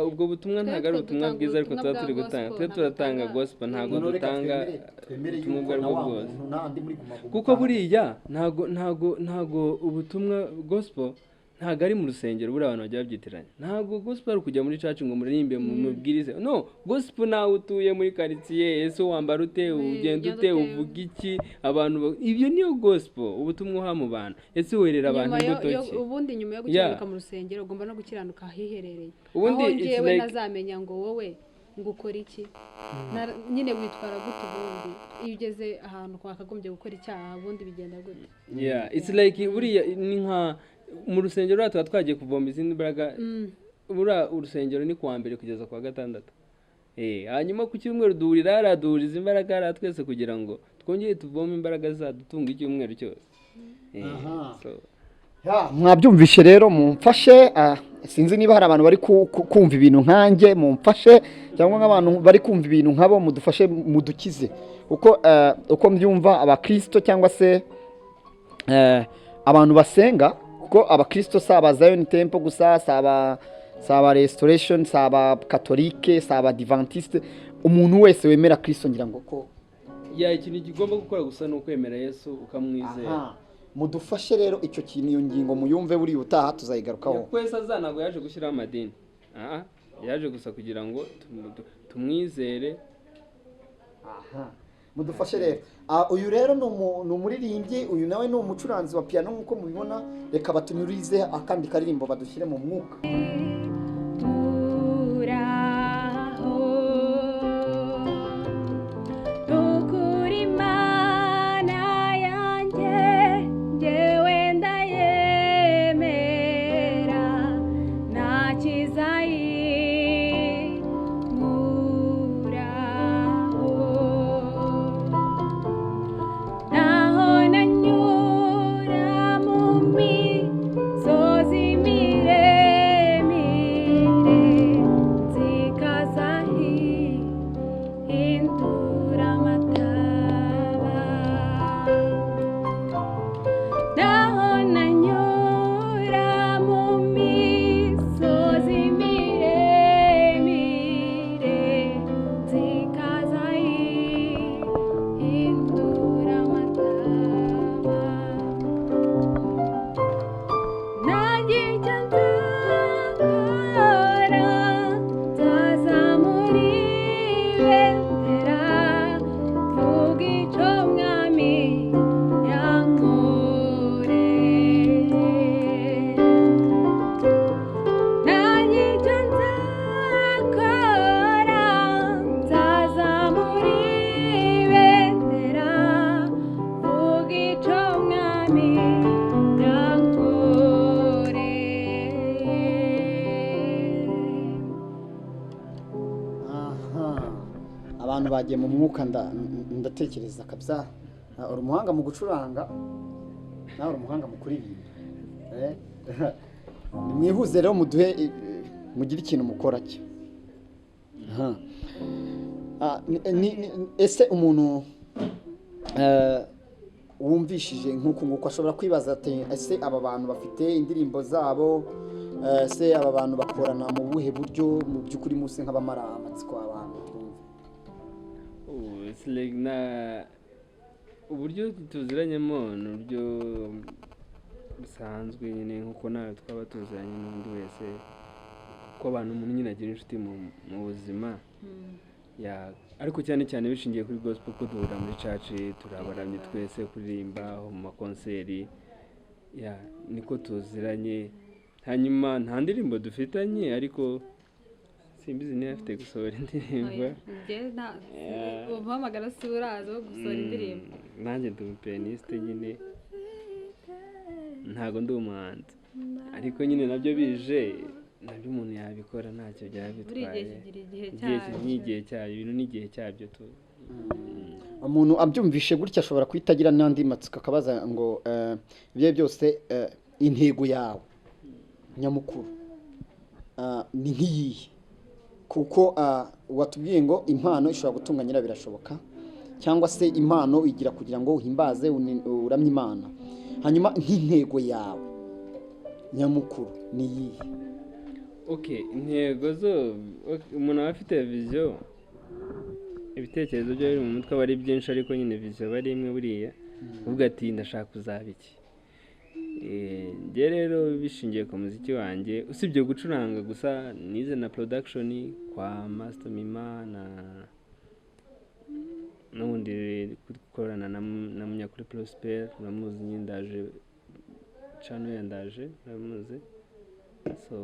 ubwo butumwa ntabwo ari Twe ubutumwa dutanga bwiza, ariko ubutumwa tuba turi bwa gutanga, gospel, twe ntabwo turatanga dutanga- gospel, ntabwo Noneho reka dutanga twemere ubutumwa yuko ubwo na aribwo wa bwose. muntu n'andi muri Guma Guma Kuko buriya ntago ubutumwa gospel ntago ari mu rusengero. Buriya abantu bajya babyitiranya, ntago gospel ari ukujya muri church ngo muririmbe, mubwirize. No, gospel nawe utuye muri karitsiye, ese wambara ute, ugenda ute, ugenda ute? Uvuga iki abantu ibyo niyo gospel, ubutumwa uha mu bantu. Ese werera abantu Nyuma imbuto ki? Ubundi nyuma yo gukiranuka mu rusengero, ugomba no gukiranuka ahiherereye, Ubundi aho it's njyewe ntazamenya ngo wowe ngo ukora iki. Nyine witwara gute ubundi iyo ugeze ahantu wakagombye gukora icyaha, ubundi bigenda gute? Yeah, it's like buriya ni nka mu rusengero, buriya tuba twagiye kuvoma izindi mbaraga. Buriya urusengero ni kuwa mbere kugeza kuwa gatandatu. Hanyuma ku cyumweru duhurira hariya, duhuriza imbaraga hariya twese kugira ngo twongere tuvome imbaraga zadutunga icyumweru cyose. So, Ya, mwabyumvishe rero, mumfashe. Sinzi niba hari abantu bari kumva ibintu nkanjye, mumfashe, cyangwa nk'abantu bari kumva ibintu nkabo, mudufashe mudukize. Uko uko mbyumva, abakristo cyangwa se abantu basenga, kuko abakristo si aba Zion Temple gusa, si aba Restoration, si aba Katolike, si aba Adventiste, umuntu wese wemera Kristo, ngira ngo ko Yeah, ikintu kigomba gukora gusa ni ukwemera Yesu, ukamwizera. Aha. Mudufashe rero icyo kintu, iyo ngingo muyumve, buriya ubutaha tuzayigarukaho. Kwese aza ntabwo yaje gushyiraho amadini. Aha, yaje gusa kugira ngo tumwizere. Aha. Mudufashe rero. Uyu rero ni umuririmbyi, uyu nawe ni umucuranzi wa piano nk'uko mubibona. Reka batunyurize akandi karirimbo, badushyire mu mwuka. Uraho nukuri Imana yanjye, njyewe ndayemera, nta kizayinkuraho, naho nanyura mu misozi miremire, zikazahindura amataba, naho nanyura mu misozi miremire, zikazahindura amataba, nanjye icyo nzakora, nzazamura ibendera, mvuga icyo Mwami yankoreye. Nanjye icyo nzakora, nzazamura ibendera, mvuga icyo Mwami yankoreye. Aha, abantu bagiye mu mwuka. Ndatekereza kabisa uri umuhanga mu gucuranga, nawe uri umuhanga mu kuririmba. Nimwihuze rero, muduhe mugire ikintu mukora cyo. Aha. Ese umuntu Wumvishije nk'uku nguku ashobora kwibaza ati: "Ese aba bantu bafite indirimbo zabo? Ese aba bantu bakorana mu buhe buryo?" Mu by'ukuri muse nk'abamara amatsiko abantu twumve. Oh, it's like na uburyo tuziranyemo ni uburyo busanzwe nyine, nk'uko nawe twaba tuziranye n'undi wese, kuko abantu, umuntu nyine agira inshuti mu buzima. Yeah, ariko cyane cyane bishingiye kuri gospel, ko duhura muri church, turabaramye twese, kuririmba mu makonseri. Yeah, niko tuziranye. Hanyuma nta ndirimbo dufitanye, ariko simbizi niba afite gusohora indirimbo. Oya, njye nta umuhamagara si uraza wo gusohora indirimbo. Nanjye ndi umupianiste nyine, ntabwo ndi umuhanzi, ariko nyine nabyo bije, nabyo umuntu yabikora, ntacyo byaba Buri gihe bitwaye. Kigira igihe Igihe cyacyo. N'igihe cyabyo, ibintu n'igihe cyabyo tu. Umuntu abyumvishe gutya ashobora guhita agira n'andi matsiko, akabaza ngo ibyo byose, intego yawe nyamukuru ni nk'iyihe? Kuko watubwiye ngo impano ishobora gutunga nyirayo, birashoboka, cyangwa se impano igira kugira ngo uhimbaze, uramye Imana. Hanyuma nk'intego yawe nyamukuru ni iyihe? Okay, intego zo, okay, umuntu aba afite vision, ibitekerezo bye biri mu mutwe aba ari byinshi, ariko nyine vision aba ari imwe buriya, uvuga ati: "Ndashaka kuzaba iki?" Njye rero bishingiye ku muziki wanjye, usibye gucuranga gusa, nize na production kwa Master Mima, na n'ubundi gukorana na Munyakuri Prosper, uramuzi nyine, ndaje channel ya ndaje, uramuzi. So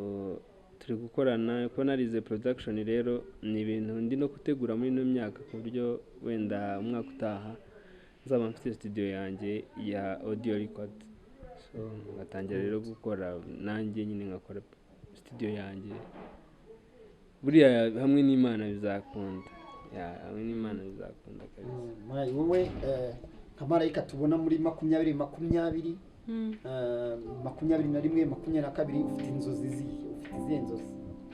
turi gukorana, kuba narize production rero ni ibintu ndi no gutegura muri ino myaka, ku buryo wenda umwaka utaha nzaba mfite studio yanjye ya audio record. So ngatangira rero gukora nanjye nyine, ngakora studio yanjye. Buriya hamwe n'Imana bizakunda. Yeah, hamwe n'Imana bizakunda kabisa. Marayi, wowe nka marayika tubona muri 2020, 21, 22, ufite inzozi zihe? Ufite izihe nzozi?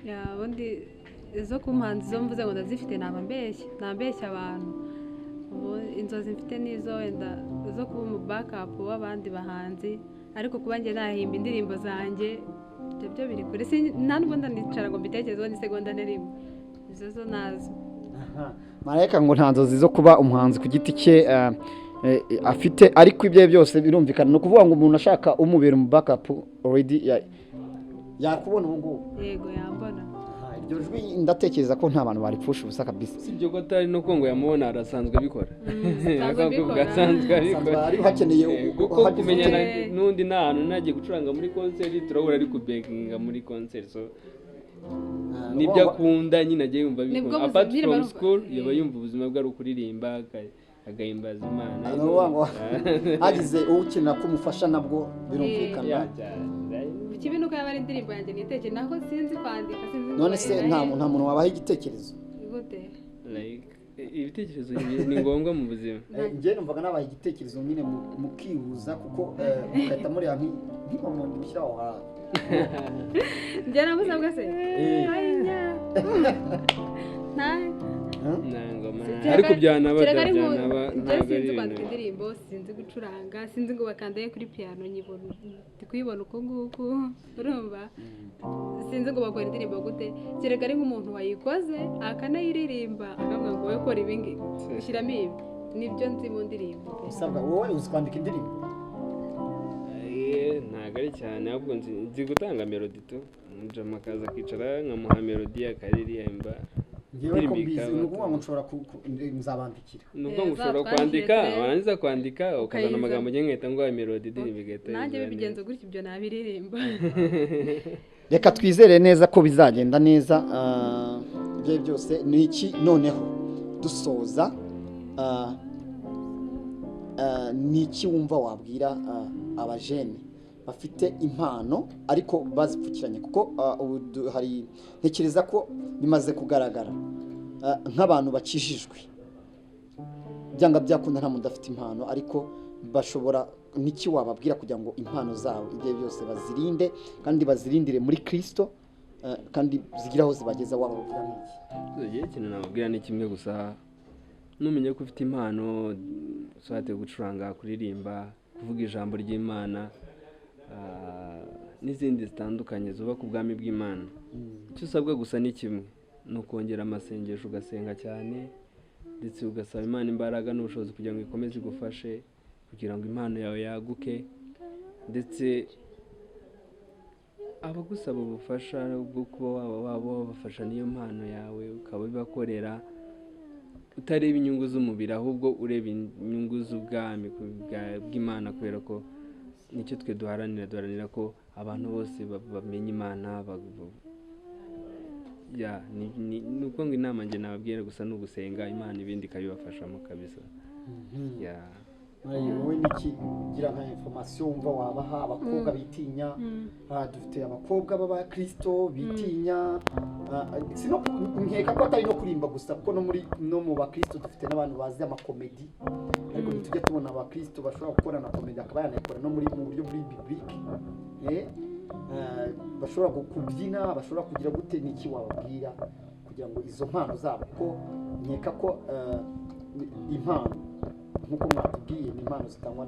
Yeah, ubundi izo ku muhanzi zo mvuze ngo ndazifite naba mbeshya, nabeshya abantu. Ubu inzozi mfite ni izo wenda zo kuba umu backup w'abandi bahanzi, ariko kuba njye nahimba indirimbo zanjye, ibyo byo biri kure. Nta nubwo ndanicara ngo mbitekerezeho n'isegonda na rimwe, izo zo nazo. Aha. Marayika ngo nta nzozi zo kuba umuhanzi ku giti cye afite, ariko ibyo byose birumvikana, ni ukuvuga ngo umuntu ashaka umubera umu backup already yakubona ubu ngubu. Yego, yambona. Aha, iryo jwi ndatekereza ko nta bantu baripfusha ubusa kabisa. Usibye ko atari no ngo yamubona, arasanzwe abikora. Asanzwe Akavuga abikora. asanzwe abikora. Asanzwe ari hakeneye Kuko hagize kumenyana n'undi nta hantu nagiye gucuranga muri konseri, turahura ari kubekinga muri konseri, so nibyo akunda nyine, agiye yumva Nibwo abikunda. buzima Apart nyine from school, yaba yumva ubuzima bwe ari ukuririmba, agahimbaza Imana. Ni ukuvuga ngo hagize ukenera ko umufasha nabwo birumvikana. Yeah, cyane. Ikibi nuko yaba ari indirimbo yanjye nitekere, naho sinzi kwandika, sinzi ngo None se bahera nta he. nta muntu wabaha igitekerezo? Gute? Like, ibitekerezo ni ngombwa mu buzima. Njye numvaga nabaha igitekerezo nyine mukihuza, kuko mugahita mureba nk'inkomo mushyira aho hantu. Njye namusabwa se? Ayinya. Nta Nta ngoma. Kereka- Ariko byanaba kereka ari byanaba njye ntabwo ari sinzi kwandika ibintu indirimbo, sinzi gucuranga, sinzi ngo bakandaye kuri piano nyibona, ndi kuyibona uku nguku, urumva, sinzi ngo bakora indirimbo gute, kereka ari nk'umuntu wayikoze akanayiririmba, akavuga ngo: "Wowe kora ibi ngibi, shyiramo ibi." Nibyo nzi mu ndirimbo pe. Usabwa, wowe uzi kwandika indirimbo? Ntabwo ari cyane, ahubwo nzi gutanga melody tu. Umujama akaza akicara, nkamuha melody akaririmba. Ngewe ko Indirimbo mbizi, ikaba ni ukuvuga ngo nshobora nzabandikira. Ni ukuvuga ngo ushobora Uzatwandikire kwandika, turebe. warangiza kwandika ukazana Ukayizana. amagambo, njye nkahita nguha melody, indirimbo igahita Nanjye yuzura bibigenza neza. gutyo, ibyo nabiririmba. Reka twizere neza ko bizagenda neza. Ibyo byose ni iki? Noneho dusoza, ni iki wumva wabwira abajene bafite impano ariko bazipfukiranye? Kuko ubu hari, ntekereza ko bimaze kugaragara, nk'abantu bakijijwe, byanga byakunda nta muntu udafite impano, ariko bashobora, niki wababwira kugira ngo impano zabo ibyo byose bazirinde kandi bazirindire muri Kirisito, kandi zigire aho zibageza? Wababwira nk'iki? Igihe, ikintu nababwira ni kimwe gusa: numenya ko ufite impano. Soit gucuranga, kuririmba, kuvuga ijambo ry'Imana, n'izindi zitandukanye zubaka ubwami bw'Imana. Icyo usabwa gusa ni kimwe, ni ukongera amasengesho, ugasenga cyane, ndetse ugasaba Imana imbaraga n'ubushobozi kugira ngo ikomeze igufashe, kugira ngo impano yawe yaguke, ndetse abagusaba ubufasha bwo kuba waba wabafasha n'iyo mpano yawe ukabibakorera, utareba inyungu z'umubiri ahubwo ureba inyungu z'ubwami bw'Imana, kubera ko nicyo twe duharanira ko abantu bose bamenya Imana. Ya, ni uko ngo inama njye nababwira gusa ni ugusenga Imana, ibindi ikabibafashamo kabisa. Ya. Wowe niki ugira nka information wumva wabaha abakobwa bitinya? Dufite abakobwa b'abakristo bitinya, sino nkeka ko atari no kurimba gusa, kuko no mu bakristo dufite n'abantu bazi amakomedi, ariko ntitujya tubona abakristo bashobora gukora na komedi, akaba yanayikora no muri mu buryo buri biblique, bashobora kubyina, bashobora kugira gute. Niki wababwira kugira ngo izo mpano zabo, ko nkeka ko impano nk'uko mwatubwiye ni impano zitangwa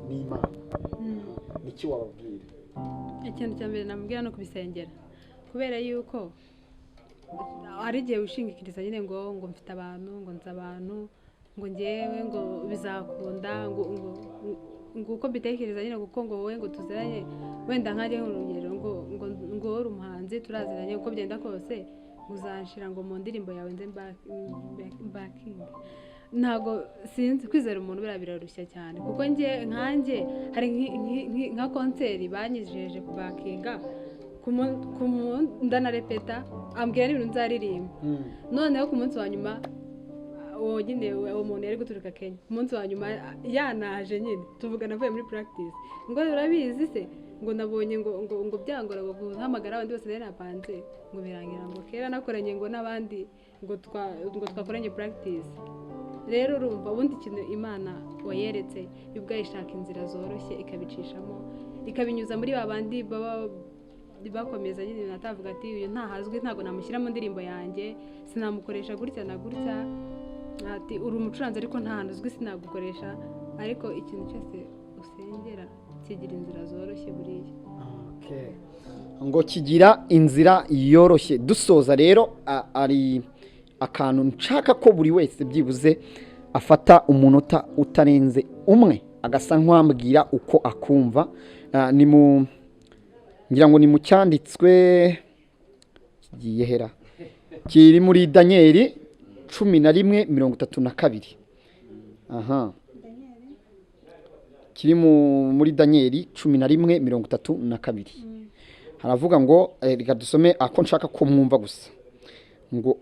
n'Imana, niki wababwira? Ikintu cya mbere namubwira ni ukubisengera, kubera yuko hari igihe wishingikiriza nyine ngo mfite abantu, ngo nzi abantu, ngo ngewe ngo bizakunda, ngo uko mbitekereza nyine, kuko ngo wowe ngo tuziranye, wenda nkajye nk'urugero ngo wowe uri umuhanzi turaziranye, uko byenda kose ngo uzanshira ngo mu ndirimbo yawe nze mbakinge. Ntabwo sinzi kwizera umuntu, biriya birarushya cyane, kuko njye nkanjye hari nka concert banyijeje kubakinga, ndanarepeta, ambwira n'ibintu nzaririmba, noneho ku munsi wa nyuma uwo nyine uwo muntu yari guturuka Kenya, ku munsi wa nyuma yanaje nyine tuvugana avuye muri practice, ngo urabizi se, ngo nabonye ngo byangora ngo guhamagara abandi bose nari napanze, ngo birangira ngo kera nakoranye ngo n'abandi ngo twakoranye practice. Rero urumva ubundi ikintu Imana wayeretse ubwayo ishaka inzira zoroshye, ikabicishamo, ikabinyuza muri ba bandi baba bakomeza nyine, natavuga ati uyu ntahazwi, ntabwo namushyira mu ndirimbo yanjye, sinamukoresha gutya na gutya, ati uri umucuranzi ariko nta hantu uzwi sinagukoresha. Ariko ikintu cyose usengera kigira inzira zoroshye buriya. Okay. Ngo kigira inzira yoroshye. Dusoza rero, ari akantu nshaka ko buri wese byibuze afata umunota utarenze umwe agasa nk'uwambwira uko akumva. Ni mu ngira ngo ni mu cyanditswe kigiye hera kiri muri Danieli 11:32. Aha kiri muri Danieli 11:32, haravuga ngo reka dusome ako nshaka ko mwumva gusa, ngo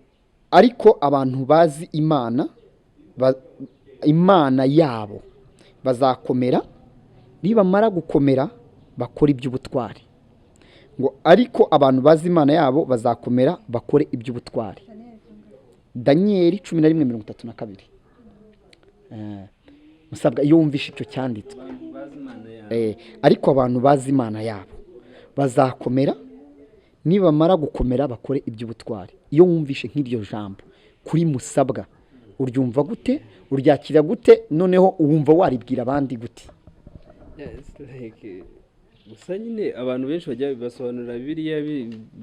ariko abantu bazi Imana Imana yabo bazakomera, nibamara gukomera bakora iby'ubutwari. Ngo ariko abantu bazi Imana yabo bazakomera bakore iby'ubutwari. Danieli 11:32. Musabwa iyo wumvishe icyo cyanditswe, Bazi Imana yabo. Ariko abantu bazi Imana yabo bazakomera, nibamara gukomera bakore iby'ubutwari. Iyo wumvishe nk'iryo jambo kuri Musabwa, uryumva gute? Uryakira gute? Noneho uwumva waribwira abandi gute? Yeah, it's like, gusa nyine abantu benshi bajya basobanura Bibiliya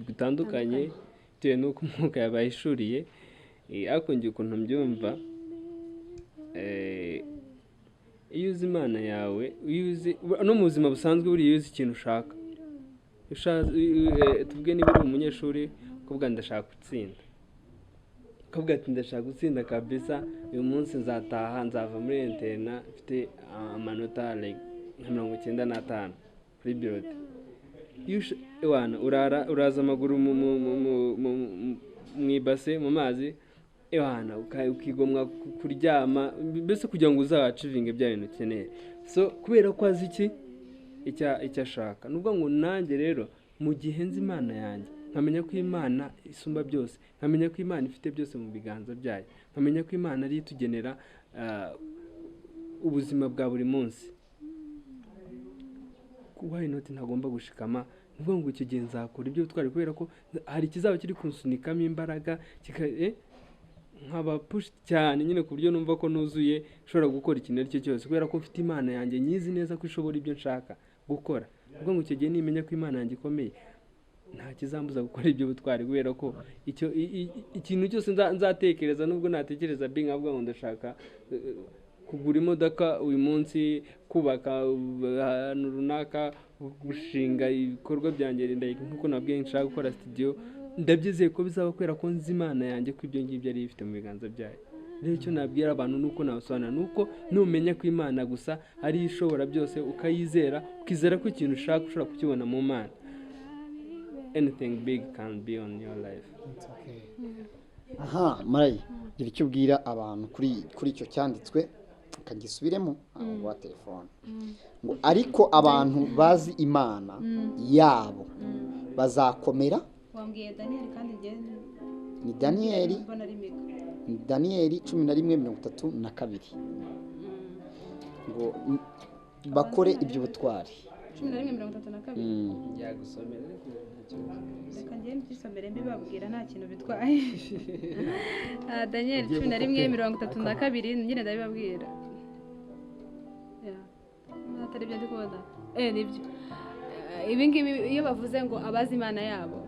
bitandukanye bitewe n'uko umwuka yabahishuriye. Ariko njye ukuntu mbyumva, iyo uzi Imana yawe, iyo uzi no mu buzima busanzwe, buriya iyo uzi ikintu ushaka, tuvuge niba uri umunyeshuri ukavuga ndashaka gutsinda, ukavuga ati ndashaka gutsinda kabisa, uyu munsi nzataha nzava muri internat mfite amanota like nka 95 kuri bulletin. Iyo ewana urara uraza amaguru mu ibase mu mazi, ewana ukigomwa kuryama, mbese kugira ngo uzachievinge bya bintu ukeneye. So kubera ko azi iki icyo ashaka, ni ukuvuga ngo nanjye rero mu gihe nzi Imana yanjye, nkamenya ko Imana isumba byose, nkamenya ko Imana ifite byose mu biganza byayo, nkamenya ko Imana ariyo itugenera ubuzima bwa buri munsi, why not ntagomba gushikama? Ni ukuvuga ngo icyo gihe nzakora ibyo twari, kubera ko hari ikizaba kiri kunsunikamo imbaraga. Nkaba push cyane nyine, ku buryo numva ko nuzuye, nshobora gukora ikintu ari cyo cyose, kubera ko mfite Imana yanjye nyizi neza ko ishobora ibyo nshaka gukora. Ubwo ngo icyo gihe nimenya ko Imana yanjye ikomeye, nta kizambuza gukora ibyo butwari, kubera ko icyo ikintu cyose nzatekereza, nubwo natekereza bi nkavuga ngo ndashaka kugura imodoka uyu munsi, kubaka ahantu runaka, gushinga ibikorwa byanjye, nk'uko nabwiye nshaka gukora studio, ndabyizeye ko bizaba, kubera ko nzi Imana yanjye, ko ibyo ngibyo ari ifite mu biganza byayo. Rero icyo nabwira abantu, ni uko nabasobanurira, ni uko numenya ko Imana gusa ariyo ishobora byose, ukayizera, ukizera ko ikintu ushaka ushobora kukibona mu Mana, anything big can be on your life. It's okay. Aha marayi, gira icyo ubwira abantu kuri icyo cyanditswe, akagisubiremo aho wa telefone, ngo ariko abantu bazi Imana yabo bazakomera. Wambwiye Daniyeli, kandi njye Ni Daniyeli. mbona ari Mika. Ni Daniyeli 11:32, ngo bakore iby'ubutwari. 11:32. Yagusomera, ariko nta kibazo. Reka njye mbyisomere mbibabwira, nta kintu bitwaye. Daniyeli Ugiye 11 gukopera. 32 nyine ndabibabwira. Yeah. Atari byo ndi kubona, nibyo. Ibi ngibi iyo bavuze ngo abazi Imana yabo,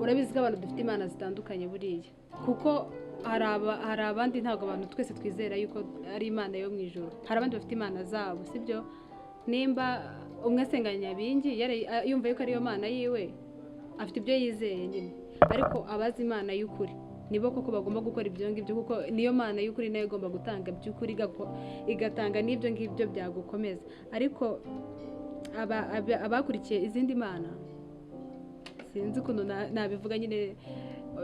urabizi ko abantu dufite imana zitandukanye buriya, kuko hari abandi, ntabwo abantu twese twizera yuko ari Imana yo mu ijuru. Hari abandi bafite imana zabo, sibyo? Nimba umwe asenga Nyabingi, yumva yuko ariyo mana yiwe, afite ibyo yizeye nyine. Ariko abazi Imana y'ukuri nibo koko bagomba gukora ibyo ngibyo, kuko niyo mana y'ukuri nayo igomba gutanga by'ukuri, igatanga n'ibyo ngibyo byagukomeza. Ariko abakurikiye izindi mana, sinzi ukuntu nabivuga nyine,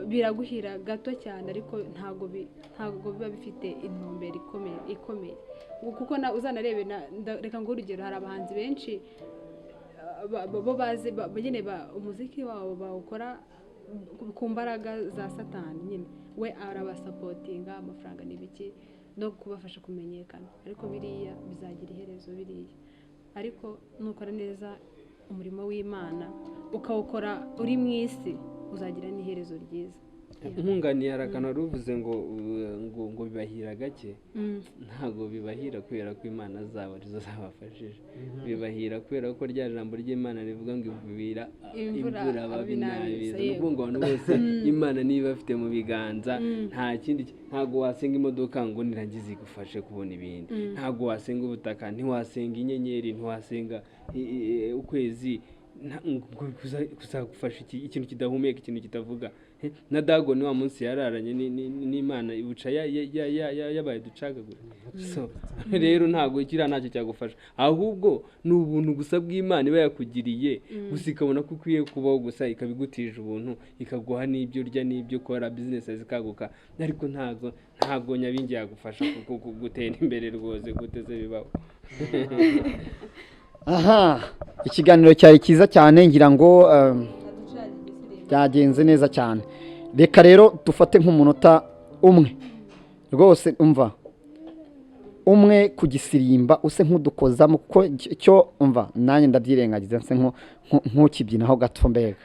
biraguhira gato cyane, ariko ntabwo biba bifite intumbero ikomeye, kuko uzanarebe reka nguhe urugero: hari abahanzi benshi bo bazi nyine umuziki wabo bawukora ku mbaraga za Satani nyine, we arabasupportinga amafaranga n'ibiki no kubafasha kumenyekana, ariko biriya bizagira iherezo biriya. Ariko nukora neza umurimo w'Imana, ukawukora uri mu isi, uzagira n'iherezo ryiza. Nkunganiye, hari akantu wari uvuze ngo bibahira gake. Ntabwo bibahira kubera ko imana zabo arizo zabafashije, bibahira kubera ko rya jambo ry'Imana rivuga ngo ivubira imvura imvura ababi ababi n'abeza. n'abeza, Ni ukuvuga ngo abantu bose Imana niba bafite mu biganza, nta kindi ntabwo wasenga imodoka ngo nirangize igufashe kubona ibindi, ntabwo wasenga ubutaka, ntiwasenga inyenyeri, ntiwasenga ukwezi, ngo kuzagufasha ikintu kidahumeka, ikintu kitavuga. Na Dagoni wa munsi yararanye n'Imana, ibuca yabaye ducagagura. So rero ntabwo kiriya ntacyo cyagufasha, ahubwo ni ubuntu gusa bw'Imana iba yakugiriye gusa, ikabona ko ukwiye kubaho gusa, ikabigutije ubuntu, ikaguha n'ibyo urya n'ibyo ukora, bizinesi zikaguka. Ariko ntabwo Nyabingi yagufasha gutera imbere rwose, guteze bibaho. Aha, ikiganiro cyari cyiza cyane, ngira ngo byagenze neza cyane. Reka rero dufate nk'umunota umwe rwose, umva, umwe ku gisirimba use nk'udukozamo, kuko icyo umva nanjye ndabyirengagiza, nse nk'ukibyinaho gato mbega.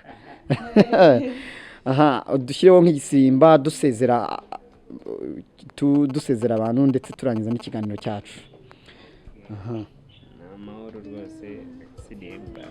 Aha dushyireho nk'igisirimba, dusezera, dusezera abantu, ndetse turangiza n'ikiganiro cyacu. Aha. Ni amahoro rwose, sirimba.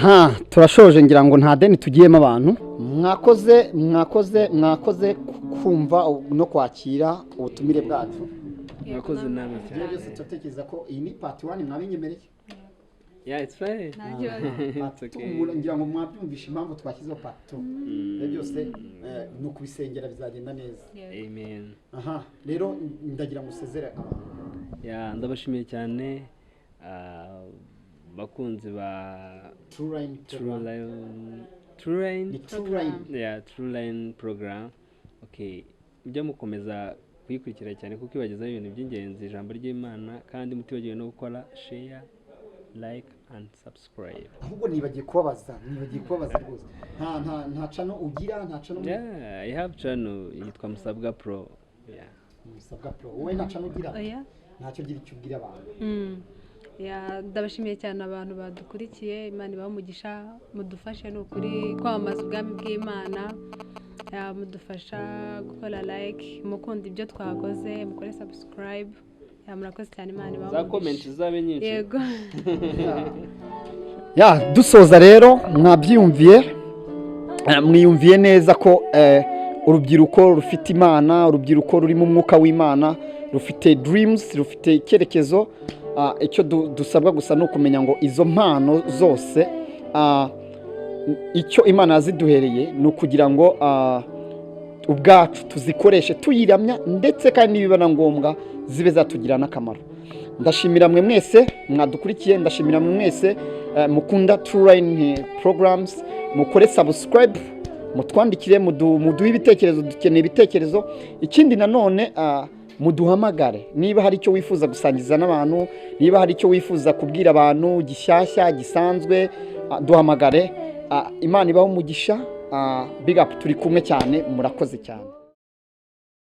Aha turashoje, ngira ngo nta deni tugiyemo. Abantu mwakoze, mwakoze, mwakoze kumva no kwakira ubutumire bwacu. Mwakoze namwe Ibyo cyane. byose turatekereza ko iyi ni part 1, mwabinyemereye? Yeah, it's fine. Nta kibazo. Part It's 2, okay. ngira ngo mwabyumvishe impamvu twashyizeho part 2. Ibyo byose ni ukubisengera, bizagenda neza. Yego. Amen. Aha rero ndagira ngo usezere abantu. Yeah, ndabashimiye cyane, bakunzi ba True Line True Program. Line, True Line. Ni True Line. Yeah, True Line Program. Okay, mujye mukomeza kuyikurikira cyane kuko ibagezaho ibintu by'ingenzi, ijambo ry'Imana, kandi mutibagiwe no gukora share, like and subscribe. Ahubwo nibagiye kubabaza rwose, nta channel ugira? Nta channel? Yeah, I have channel yitwa Musabwa Pro, yeah. Musabwa Pro. Wowe nta channel ugira? Oya. Ntacyo ugira, icyo ubwira abantu? Yeah, ndabashimiye cyane abantu badukurikiye. Imana ibahe umugisha. Mudufashe ni ukuri kwamamaza ubwami bw'Imana. Yeah, mudufasha gukora like, mukunda ibyo twakoze, mukore subscribe. Yeah, murakoze cyane, Imana ibahe Za comment umugisha. zizabe nyinshi. Yego. Yeah, dusoza rero, mwabyiyumviye, mwiyumviye neza ko urubyiruko rufite Imana, urubyiruko ruri mu mwuka w'Imana, rufite dreams, rufite icyerekezo. Icyo dusabwa gusa ni ukumenya ngo izo mpano zose, icyo Imana yaziduhereye ni ukugira ngo ubwacu tuzikoreshe tuyiramya, ndetse kandi nibiba na ngombwa zibe zatugira n'akamaro. Ndashimira mwe mwese mwadukurikiye, ndashimira mwe mwese mukunda True Line Programs. Mukore subscribe, mutwandikire, muduhe ibitekerezo, dukeneye ibitekerezo. Ikindi nanone, muduhamagare niba hari icyo wifuza gusangiza n'abantu, niba hari icyo wifuza kubwira abantu gishyashya gisanzwe, duhamagare. Imana ibahe umugisha. Big up, turi kumwe cyane, murakoze cyane.